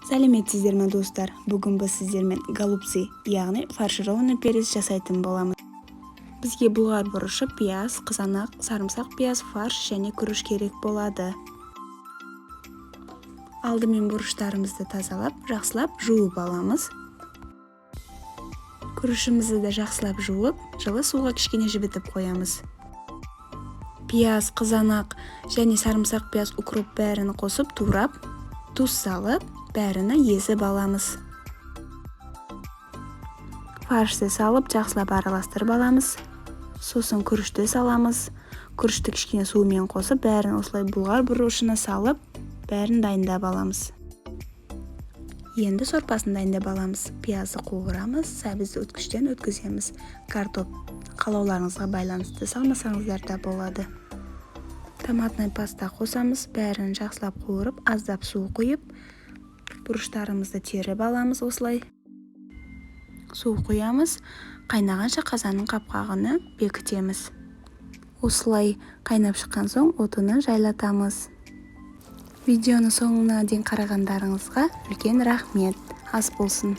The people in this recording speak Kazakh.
Сәлеметсіздер ме, достар! Бүгін біз сіздермен голубцы, яғни фаршированный перец жасайтын боламыз. Бізге бұлғар бұрышы, пияз, қызанақ, сарымсақ, пияз, фарш және күріш керек болады. Алдымен бұрыштарымызды тазалап, жақсылап жуып аламыз. Күрішімізді де жақсылап жуып, жылы суға кішкене жібітіп қоямыз. Пияз, қызанақ және сарымсақ, пияз, укроп бәрін қосып турап, тұз салып, бәріні езіп аламыз. Фаршты салып, жақсылап араластырып аламыз. Сосын күрішті саламыз. Күрішті кішкене суымен қосып, бәрін осылай бұлғар бұрышына салып, бәрін дайындап аламыз. Енді сорпасын дайындап аламыз. Пиязды қуырамыз, сәбізді өткіштен өткіземіз. Картоп қалауларыңызға байланысты, салмасаңыздар да болады. Томатный паста қосамыз. Бәрін жақсылап қуырып, аздап су құйып, бұрыштарымызды теріп аламыз. Осылай су құямыз. Қайнағанша қазанның қапқағını бекітеміз. Осылай қайнап шыққан соң, отыны жайлатамыз. Видеоны соңына дейін қарағандарыңызға үлкен рахмет. Ас болсын!